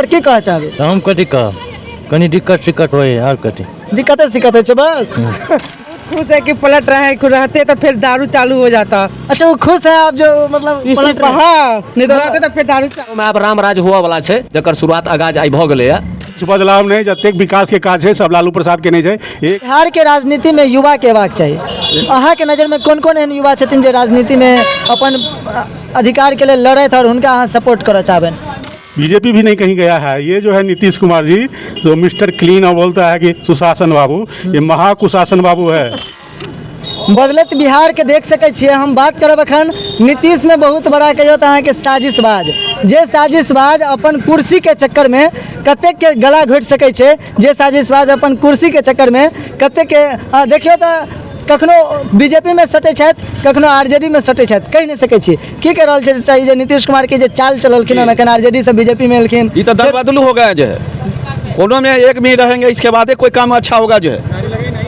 की कहऽ चाहबै? तऽ हम कथी कहब, कनि दिक्कत सिक्कत होइ है, आओर कथी। दिक्कते सिक्कत होइ छै बस। खुश है कि पलट रहा है, रहते तो फिर दारू चालू हो जाता। अच्छा, वो खुश है आप जो मतलब पलट रहे हैं। हाँ, नहीं तो रहते तो फिर दारू चालू। मे आब राम राज हुअ वाला छै, जकर शुरुआत आगाज आइ भऽ गेलैए। किछु बदलाव नहि, जतेक विकास के काज छै सब लालू प्रसाद केने छै। एक बिहार के राजनीति में युवा के अयबाक चाही। अहाँ के नजर में कोन कोन एहन युवा छथिन जे राजनीति में अपन अधिकार के लेल लड़थि और हुनका अहाँ सपोर्ट करऽ चाहबनि? बीजेपी भी नहीं कहीं गया है। ये जो है नीतीश कुमार जी जो मिस्टर क्लीन और बोलता है कि सुशासन बाबू, ये महाकुशासन बाबू है। बदलैत बिहार के देख सकै छियै। हम बात करब अखन नीतीश में बहुत बड़ा कहियो तऽ अहाँके साजिशबाज, जे साजिशबाज अपन कुर्सी के चक्कर में कतेक के गला घोटि सकै छै, जे साजिशबाज अपन कुर्सी के चक्कर में कतेक के देखियौ तऽ कखनो बीजेपी में सटै छथि, कखनो आरजेडी में सटै छथि, कहि नहि सकै छी की कहि रहल छै। चाही जे नीतीश कुमार के जे चाल चललखिन हन, एखन आरजेडी से बीजेपी में एलखिन। ई तऽ दल बदलू हो गया जो है, कोनो में एक भी रहेंगे, इसके बादे कोई काम अच्छा होगा जो है।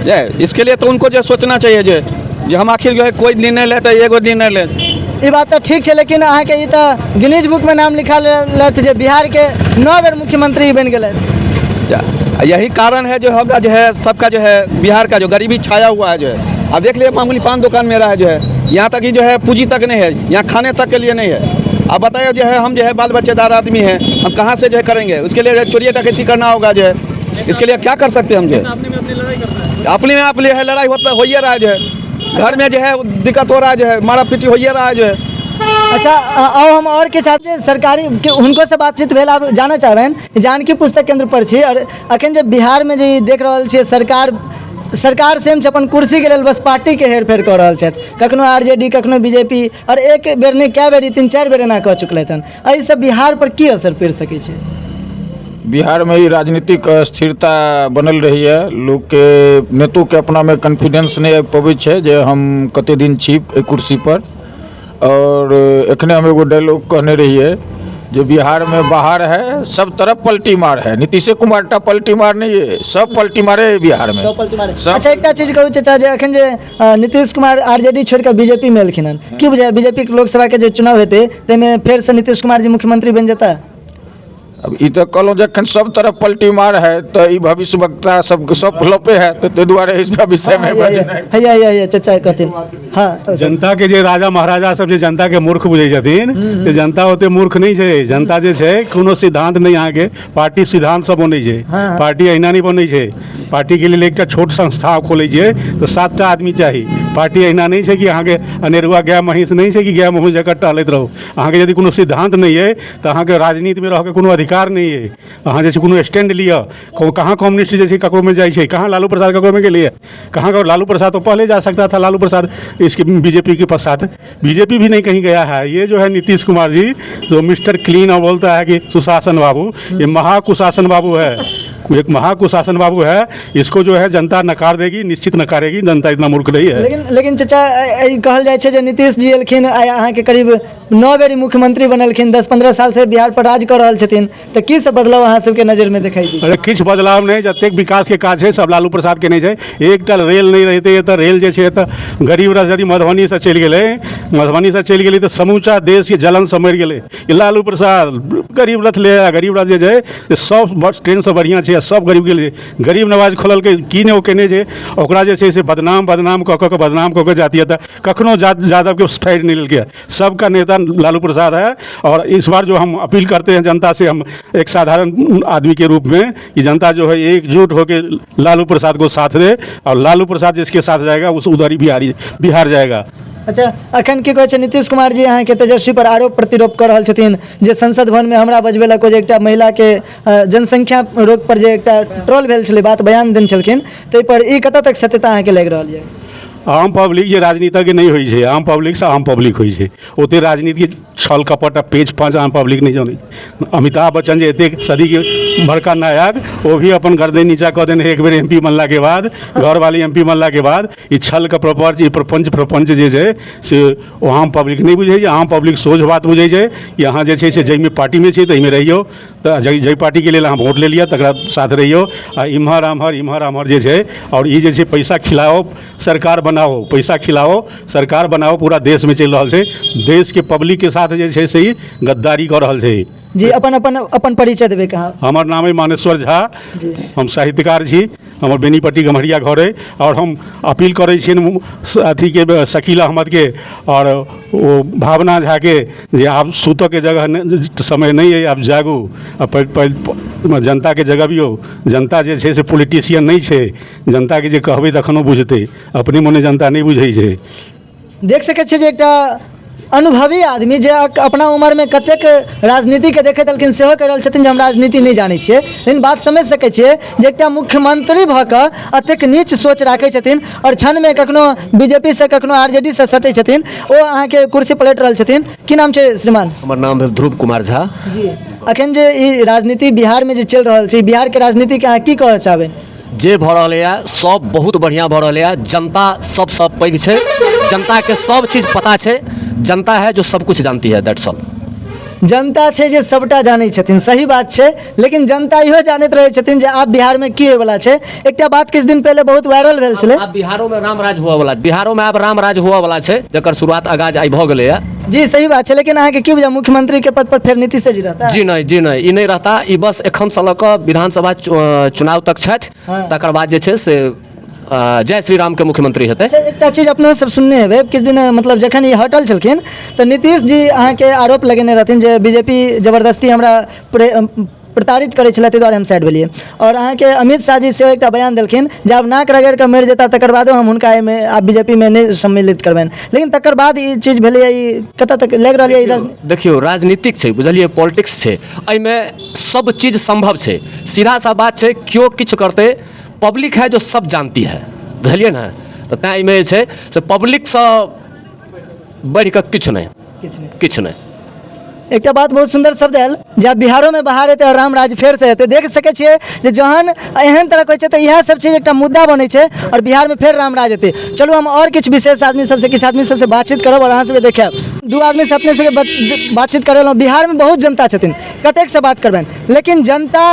ये इसके लिए तो उनको जो सोचना चाहिए जो है, जे हम आखिर जो है कोई निर्णय ले तो एगो निर्णय ले। ई बात तऽ ठीक छै, लेकिन अहाँके ई तऽ गिनीज बुक में नाम लिखा लेत जे बिहार के 9 बेर मुख्यमंत्री बनि गेलथि। यही कारण है जो हमरा जो है सबका जो है बिहार का जो गरीबी छाया हुआ है जो है। अब देख लिए, मामूली पान दुकान मेरा है जो है, यहाँ तक ही जो है पूंजी तक नहीं है, यहाँ खाने तक के लिए नहीं है। अब बताइए जो है, हम जो है बाल बच्चेदार आदमी हैं, हम कहाँ से जो है करेंगे? उसके लिए चोरी डकैती करना होगा जो है। इसके लिए क्या कर सकते हैं हम जो है? अपने में आप लिए है लड़ाई होता हो रहा है जो है, घर में जो है दिक्कत हो रहा है जो है, मारा पीटी हो रहा है जो है। अच्छा, आउ हम और के साथ जे सरकारी के हुनको से बातचीत भेल। आब जानऽ चाहबनि, जानकी पुस्तक केंद्र पर छी और अखन जे बिहार में जे ई देख रहल छियै, सरकार सरकार सेम छै, अपन कुर्सी के लेल बस पार्टी के हेरफेर कऽ रहल छथि, कखनो आरजेडी, कखनो बीजेपी, और एक बेर नहि, कए बेर, 3-4 बेर एना कऽ चुकलथि हन। एहिसँ बिहार पर की असर पड़ि सकै छै? बिहारमे ई राजनीतिक अस्थिरता बनल रहैए। लोकके, नेतोके अपनामे कॉन्फिडेंस नहि आबि पबै छै जे हम कते दिन छी एहि कुर्सीपर। आओर एखने हम एगो डायलॉग कहने रहियै जे बिहार में बाहर है, सब तरफ पलटी मार है। नीतीशे कुमार टा पलटी मार नहीं है, सब पलटी मारे है बिहार में। सब पलटी मारे। सब। अच्छा, एकटा चीज कहू चाचा, जे अखन जे नीतीश कुमार आरजेडी छोड़ि कऽ बीजेपी मे एलखिन हन, की बुझाय बीजेपी के लोकसभा के जे चुनाव हेतै ताहिमे फेरसँ नीतीश कुमार जी मुख्यमंत्री बनि जेता? अब ई तऽ कहलहुँ, जखन सब तरफ पलटी मार है तऽ ई भविष्य वक्ता सब सब फ्लॉपे है, तऽ ताहि दुआरे इस विषयमे बजनाइ। हैया हैया हैया, चाचा कहथिन। हँ। जनता के जे राजा महाराजा सब जे जनता के मूर्ख बुझै छथिन, से जनता ओते मूर्ख नहि छै। जनता जे छै, कोनो सिद्धांत नहि, अहाँके पार्टी सिद्धांत सब बनै छै। पार्टी अहिना नहि बनै छै। पार्टी के लेल एकटा छोट संस्था खोलै छियै तऽ 7टा आदमी चाही। पार्टी अहिना नहि छै कि अहाँके अनेरुआ गाय महींस नहि छै कि गाय महींस जकाँ टहलैत रहू। अहाँके यदि कोनो सिद्धांत नहि अइ तऽ अहाँके राजनीतिमे रहऽके कोनो अधिकार नहि अइ। अहाँ जे छै कोनो स्टैंड लिअ। कहाँ कम्युनिस्ट जे छै ककरोमे जाइ छै? कहाँ लालू प्रसाद ककरोमे गेलैए? कहाँ का लालू प्रसाद तो पहले जा सकता था, लालू प्रसाद इसके बीजेपी के पश्चात बीजेपी भी नहीं कहीं गया है। ये जो है नीतीश कुमार जी जो मिस्टर क्लीन और बोलता है कि सुशासन बाबू, ये महाकुशासन बाबू है, एक महाकुशासन बाबू है। इसको जो है जनता नकार देगी, निश्चित नकारेगी। जनता इतना मूर्ख नहीं है। लेकिन लेकिन चाचा, ई कहल जाइ छै जे नीतीश जी एलखिन, आइ अहाँके करीब 9 बेर ई मुख्यमंत्री बनलखिन, 10-15 साल से बिहार पर राज कऽ रहल छथिन, तऽ की सब बदलाव अहाँ सबके नजरमे देखाई दी? अरे, किछु बदलाव नहि, जतेक विकास के काज छै सब लालू प्रसाद केने छै। एकटा रेल नहि रहितै तऽ रेल जे छै तऽ गरीब रथ यदि मधुबनीसँ चलि गेलै, मधुबनीसँ चलि गेलै तऽ समूचा देशके जलन सम्हरि गेलै। ई लालू प्रसाद गरीब रथ ले आया। गरीब रथ जे छै से सब बस ट्रेनसँ बढ़िआँ छै आ सब गरीबके लिए गरीब नवाज खोललकै। की नहि ओ केने छै? ओकरा जे छै से बदनाम बदनाम कऽ कऽ के बदनाम कऽ कऽ जातीय तऽ कखनो जादवके साइड नहि लेलकै। सबका नेता लालू प्रसाद है और इस बार जो हम अपील करते हैं जनता से, हम एक साधारण आदमी के रूप में, कि जनता जो है एकजुट होकर लालू प्रसाद को साथ दे और लालू प्रसाद जिसके साथ जाएगा उस उधर ही बिहारी बिहार जाएगा। अच्छा, अखन की कहै छै, नीतीश कुमार जी अहाँके तेजस्वी पर आरोप प्रतिरोप कऽ रहल छथिन जे संसद भवनमे हमरा बजबेलक, ओ जे एकटा महिलाके जनसंख्या रोक पर जे एकटा ट्रोल भेल छलै बात, बयान देने छलखिन, ताहि पर ई कतऽ तक सत्यता अहाँके लागि रहल यऽ? आम पब्लिक जे राजनीतिज्ञ नहि होइ छै, आम पब्लिकसँ आम पब्लिक होइ छै। ओते राजनीतिक छल कपट आ पेच पाँच आम पब्लिक नहि जनै। अमिताभ बच्चन जे एतेक सदीके बड़का नायक, ओ भी अपन गर्दन नीचा कऽ देने एक बेर एमपी बनलाके बाद, घरवाली एमपी बनलाके बाद। ई छल के प्रपंच, ई प्रपंच प्रपंच जे छै से ओ आम पब्लिक नहि बुझै छै। आम पब्लिक सोझ बात बुझै छै कि अहाँ जे छै से जाहिमे पार्टीमे छी ताहिमे रहियौ, तऽ जाहि पार्टीके लेल अहाँ वोट लेलियै तकरा साथ रहियौ आ इम्हर आम्हर इम्हर आम्हर जे छै आओर ई जे छै पैसा खिलाओ सरकार बनाओ, पैसा खिलाओ सरकार बनाओ, पूरा देशमे चलि रहल छै। देशके पब्लिकके साथ जे छै से ई गद्दारी कऽ रहल छै। जी, अपन अपन अपन परिचय देबै कहाँ। हमर नाम अइ मानेश्वर झा। जी। हम साहित्यकार छी, हमर बेनीपट्टी गम्हरिया घर अइ आओर हम अपील करै छियनि अथीके शकील अहमदके आओर ओ भावना झाके जे आब सुतऽके जगह नहि, समय नहि अइ, आब जागू आ जनताके जगबियौ। जनता जे छै से पोलिटिशियन नहि छै, जनताके जे कहबै तखनो बुझतै, अपने मोने जनता नहि बुझै छै। देख सकै छियै जे एकटा अनुभवी आदमी जे अपना उमरमे कतेक राजनीतिके देखैत एलखिन सेहो कहि रहल छथिन जे हम राजनीति नहि जानै छियै, लेकिन बात समझि सकै छियै जे एकटा मुख्यमंत्री भऽ कऽ एतेक नीच सोच राखै छथिन आओर क्षणमे कखनो बीजेपीसँ कखनो आरजेडीसँ सटै छथिन, ओ अहाँके कुर्सी पलटि रहल छथिन। की नाम छै श्रीमान? हमर नाम भेल ध्रुव कुमार झा। जी, अखन जे ई राजनीति बिहारमे जे चलि रहल छै, बिहारके राजनीतिके अहाँ की कहऽ चाहबै? जे भऽ रहलैए सब बहुत बढ़िआँ भऽ रहलैए। जनता सबसँ पैघ छै, जनताके सब चीज पता छै, जनता है जो सब कुछ जानती है, that's all. जनता छै जे सबटा जानै छथिन, सही बात छै, लेकिन जनता इहो जानैत रहै छथिन जे आब बिहारमे की होइवला छै। एकटा बात किछु दिन पहिले बहुत वायरल भेल छलै, आब बिहारोमे रामराज हुअवला, बिहारोमे आब रामराज हुअवला छै, जकर शुरुआत आगाज आइ भऽ गेलैए। जी सही बात छै, लेकिन अहाँके की बुझाय मुख्यमंत्री के पद पर फेर नीतीश जी रहता? जी नहि, जी नहि, ई नहि रहता, ई बस एखनसँ लऽ कऽ विधानसभा चुनाव तक छथि। हाँ। तकर बाद जे छै से जय श्री रामके मुख्यमंत्री हेतै। अच्छा, एकटा चीज अपनो सब सुनने हेबै, किछु दिन मतलब जखन ई हटल छलखिन तऽ नीतीश जी अहाँके आरोप लगेने रहथिन जे बीजेपी जबरदस्ती हमरा प्रताड़ित करै छलै, ताहि दुआरे हम साइड भेलियै। आओर अहाँके अमित शाह जी सेहो एकटा बयान देलखिन जे आब नाक रगड़ि कऽ मरि जेता तकर बादो हम हुनका एहिमे आब बीजेपीमे नहि सम्मिलित करबनि, लेकिन तकर बाद ई चीज भेलैए, ई कतऽ तक लागि रहल यऽ ई राजनीति? देखियौ, राजनीतिक छै, बुझलियै, पॉलिटिक्स छै, एहिमे सब चीज सम्भव छै। सीधा सा बात छै, केओ किछु करतै, पब्लिक है जो सब जानती है, बुझलियै ने? तऽ तैँ एहिमे जे छै से पब्लिकसँ बढ़ि कऽ किछु नहि, किछु नहि। एकटा बात बहुत सुन्दर शब्द आयल जे आब बिहारोमे बाहर हेतै आओर राम राज्य फेरसँ हेतै। देख सकै छियै जे जहन एहन तरहके होइ छै तऽ इएह सब चीज एकटा मुद्दा बनै छै आओर बिहारमे फेर राम राज हेतै। चलू हम आओर किछु विशेष आदमी सबसँ, किछु आदमी सबसँ बातचीत करब आओर अहाँ सबके देखायब। दू आदमीसँ अपने सबके बातचीत करेलहुँ। बिहारमे बहुत जनता छथिन, कतेकसँ बात करबनि, लेकिन जनता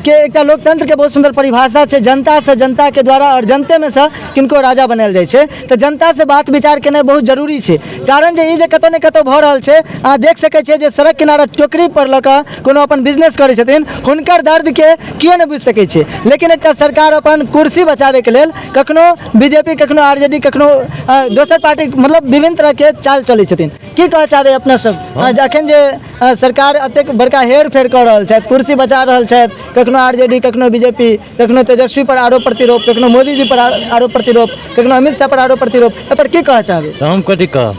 के एकटा लोकतंत्रके बहुत सुन्दर परिभाषा छै, जनतासँ जनताके द्वारा आओर जनतेमे सँ किनको राजा बनायल जाइ छै। तऽ जनतासँ बात विचार केनाइ बहुत जरूरी छै, कारण जे ई जे कतहु ने कतहु भऽ रहल छै, अहाँ देख सकै छियै जे सड़क किनारा टोकरी पर लऽ कऽ कोनो अपन बिजनेस करै छथिन, हुनकर दर्दके केओ नहि बुझि सकै छै, लेकिन एकटा सरकार अपन कुर्सी बचाबैके लेल कखनो बीजेपी, कखनो आरजेडी, कखनो दोसर पार्टी, मतलब विभिन्न तरहके चाल चलै छथिन। की कहऽ चाहबै अपना सब अखन जे सरकार एतेक बड़का हेर फेर कऽ रहल छथि, कुर्सी बचा रहल छथि, कखनो आरजेडी, कखनो बीजेपी, कखनो तेजस्वी पर आरोप प्रत्यारोप, कखनो मोदीजी पर आरोप प्रत्यारोप, कखनो अमित शाह पर आरोप प्रत्यारोप, एहिपर की कहऽ चाहबै? तऽ हम कथी कहब,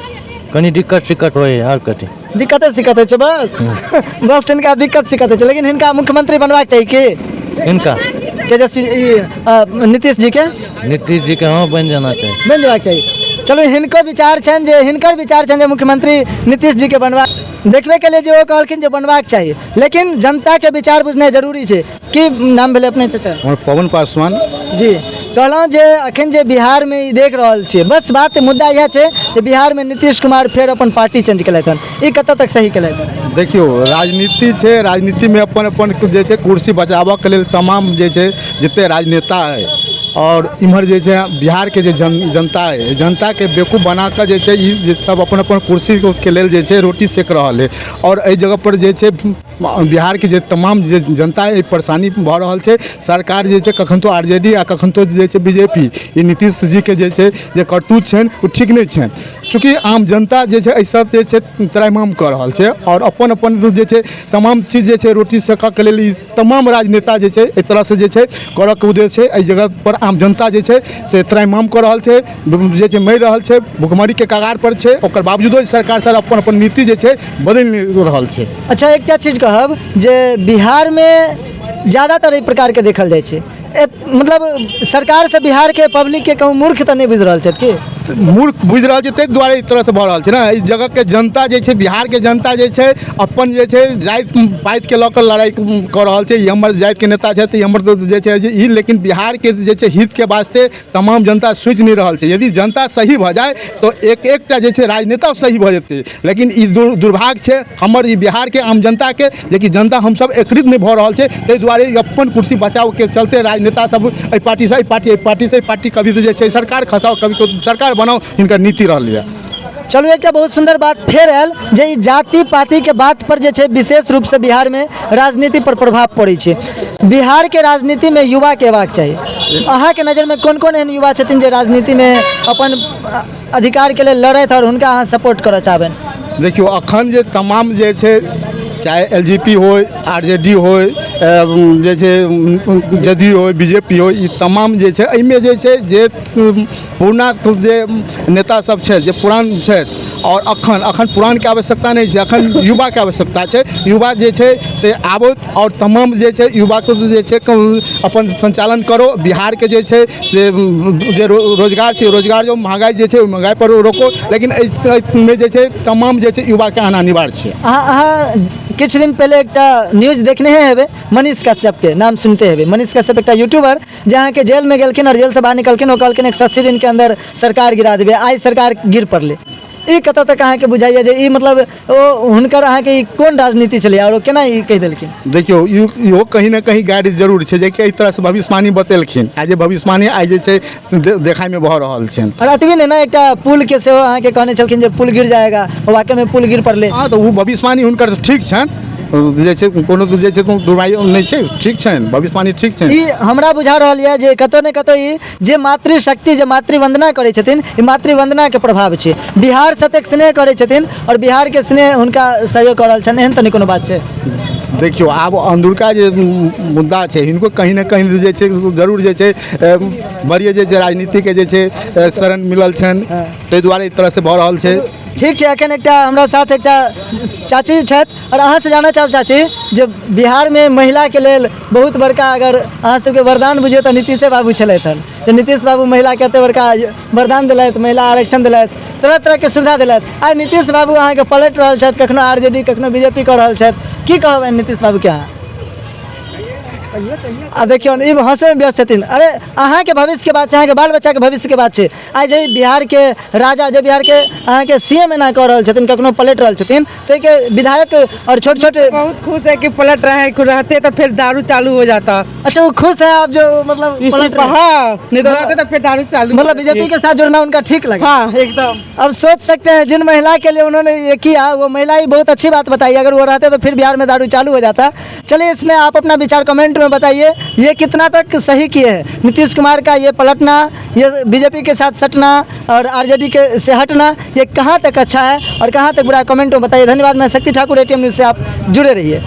कनि दिक्कत सिक्कत होइ आओर कथी। दिक्कते सिक्कत होइ छै, बस बस हिनका दिक्कत सिक्कत होइ छै। लेकिन हिनका मुख्यमंत्री बनबाक चाही की? हिनका तेजस्वी ई नीतीश जी के? नीतीश जी के हाँ, बनि जाना चाही। बनि जेबाक चाही। चलू, हिनको विचार छनि जे हिनकर विचार छनि जे मुख्यमंत्री नीतीश जी के बनबा, देखबे केलियै जे ओ कहलखिन जे बनबाक चाही, लेकिन जनताके विचार बुझनाइ जरूरी छै। की नाम भेलै अपने चाचा? हमर पवन पासवान। जी, कहलहुँ जे अखन जे बिहारमे ई देख रहल छियै, बस बात मुद्दा इएह छै जे बिहारमे नीतीश कुमार फेर अपन पार्टी चेंज केलथि हन, ई कतऽ तक सही केलथि हन? देखियौ, राजनीति छै, राजनीतिमे अपन अपन जे छै कुर्सी बचाबऽके लेल तमाम जे छै जते राजनेता अइ आओर इम्हर जे छै बिहारके जे जनता अइ, जनताके बेवकूफ बनाकऽ जे छै ई जे सब अपन अपन कुर्सीके लेल जे छै रोटी सेक रहल अइ। आओर एहि जगहपर जे छै बिहारके जे तमाम जे जनता अइ परेशानी भऽ रहल छै। सरकार जे छै कखन तो आरजेडी आ कखन तो जे छै बीजेपी, ई नीतीश जीके जे छै जे करतूत छनि ओ ठीक नहि छनि। चूँकि आम जनता जे छै एहिसँ जे छै त्राहिमाम कऽ रहल छै आओर अपन अपन जे छै तमाम चीज जे छै रोटी सेकऽके लेल ई तमाम राजनेता जे छै एहि तरहसँ जे छै करऽके उद्देश्य छै। एहि जगहपर आम जनता जे छै से त्राहिमाम कऽ रहल छै, जे छै मरि रहल छै, भुखमरीके कगारपर छै, ओकर बावजूदो सरकार सर अपन अपन नीति जे छै बदलि नहि रहल छै। अच्छा, एकटा चीज कहब जे बिहारमे ज्यादातर एहि प्रकारके देखल जाइ छै, मतलब सरकारसँ बिहारके पब्लिकके कहूँ मूर्ख तऽ नहि बुझि रहल छथि की? मूर्ख बुझि रहल छै, ताहि दुआरे एहि तरहसँ भऽ रहल छै ने। एहि जगहके जनता जे छै, बिहारके जनता जे छै अपन जे छै जाति पातिके लऽ कऽ लड़ाइ कऽ रहल छै। ई हमर जातिके नेता छथि, ई हमर जे छै ई, लेकिन बिहारके जे छै हितके वास्ते तमाम जनता सोचि नहि रहल छै। यदि जनता सही भऽ जाय तऽ एक एकटा जे छै राजनेता सही भऽ जेतै, लेकिन ई दुर्भाग्य छै हमर ई बिहारके आम जनताके जेकि जनता हमसब एकत्रित नहि भऽ रहल छै। ताहि दुआरे ई अपन कुर्सी बचावके चलते राजनेता सब एहि पार्टीसँ एहि पार्टी, एहि पार्टीसँ एहि पार्टी, कभी तऽ जे छै सरकार खसाओ, कभी सरकार बनाओ, हिनकर नीति रहलैए। चलू, एकटा बहुत सुन्दर बात फेर आयल जे ई जाति पातिके बात पर जे छै विशेष रूपसँ बिहारमे राजनीति पर प्रभाव पड़ै छै। बिहारके राजनीतिमे युवाके अयबाक चाही। अहाँके नजरमे कोन कोन एहन युवा छथिन जे राजनीतिमे अपन अधिकारके लेल लड़थि आओर हुनका अहाँ सपोर्ट करऽ चाहबनि? देखियौ, अखन जे तमाम जे छै, चाहे एलजेपी होय, आरजेडी होय, जे छै जदयू होय, बीजेपी होय, ई तमाम जे छै एहिमे जे छै जे पुरना जे नेता सब छै, जे पुरान छथि, आओर अखन अखन पुरानके आवश्यकता नहि छै, अखन युवाके आवश्यकता छै। युवा जे छै से आबथि आओर तमाम जे छै युवाके जे छै अपन सञ्चालन करो। बिहारके जे छै से जे रोजगार छै, रोजगार जो महगाइ जे छै, ओहि महगाइ पर रोको, लेकिन एहिमे जे छै तमाम जे छै युवाके आना अनिवार्य छै। अहाँ किछु दिन पहिले एकटा न्यूज देखने हेबै, मनीष कश्यपके नाम सुनते हेबै। मनीष कश्यप एकटा यूट्यूबर जे अहाँके जेलमे गेलखिन आओर जेलसँ बाहर निकलखिन, ओ कहलखिन 180 दिनके अंदर सरकार गिरा देबै। आइ सरकार गिर पड़लै। ई कतऽ तक अहाँके बुझाइए जे ई मतलब ओ हुनकर अहाँके ई कोन राजनीति छलै आओर ओ केना ई कहि देलखिन? देखियौ, इहो कहीं ने कहीं गाइड जरूर छै जेकि एहि तरहसँ भविष्यवाणी बतेलखिन। आ जे भविष्यवाणी आइ जे छै से देखाइमे भऽ रहल छनि। आओर एतबी नहि ने, एकटा पुलके सेहो अहाँके कहने छलखिन जे पुल गिर जाएगा, वाकईमे पुल गिर पड़लै। हँ, तऽ ओ भविष्यवाणी हुनकर ठीक छनि, जे छै कोनो जे छै दुर्भाग्य नहि छै, ठीक छनि, भविष्यवाणी ठीक छनि। ई हमरा बुझा रहल यऽ जे कतौ ने कतौ ई जे मातृशक्ति, जे मातृवंदना करै छथिन, ई मातृवंदनाके प्रभाव छै। बिहार से एतेक स्नेह करै छथिन आओर बिहारके स्नेह हुनका सहयोग कऽ रहल छनि, एहन तऽ नहि कोनो बात छै? देखियौ, आब अंदुरका जे मुद्दा छै, हिनको कहीं ने कहीं जे छै जरूर जे छै वरीय जे छै राजनीतिके जे छै शरण मिलल छनि, ताहि दुआरे एहि तरहसँ भऽ रहल छै। ठीक छै, एखन एकटा हमरा साथ एकटा चाची छथि आओर अहाँसँ जानऽ चाहब चाची जे बिहारमे महिलाके लेल बहुत बड़का अगर अहाँ सबके वरदान बुझियौ तऽ नीतीशे बाबू छलथि हन, जे नीतीश बाबू महिलाके एते बड़का वरदान देलथि, महिला आरक्षण देलथि, तरह तरहके सुविधा देलथि। आइ नीतीश बाबू अहाँके पलटि रहल छथि, कखनो आरजेडी कखनो बीजेपी कऽ रहल छथि। की कहबनि नीतीश बाबूके अहाँ? आ देखियौ, ई हँसैमे व्यस्त छथिन। अरे, अहाँके भविष्यके बात छै, अहाँके बाल बच्चाके भविष्यके बात छै। आइ जे बिहारके राजा, जे बिहारके अहाँके सीएम एना कऽ रहल छथिन, कखनो पलटि रहल छथिन, तऽ ओहिके विधायक आओर छोट छोट बहुत खुश है कि पलट रहा है, रहते तो फिर दारू चालू हो जाता। अच्छा, वो खुश है आप जो मतलब पलट रहे हैं। हाँ, नहीं तो रहते तो फिर दारू चालू। मतलब बीजेपी के साथ जुड़ना उनका ठीक लगा? हाँ, एकदम। अब सोच सकते हैं, जिन महिला के लिए उन्होंने ये किया वो महिला ही बहुत अच्छी बात बताई, अगर वो रहते तो फिर बिहार में दारू चालू हो जाता। चलिए, इसमें आप अपना विचार कमेंट में बताइए, ये कितना तक सही किए हैं नीतीश कुमार का ये पलटना, ये बीजेपी के साथ सटना और आरजेडी के से हटना, ये कहाँ तक अच्छा है और कहाँ तक बुरा है, कमेंट में बताइए। धन्यवाद। मैं शक्ति ठाकुर, एटीएम न्यूज़ से आप जुड़े रहिए।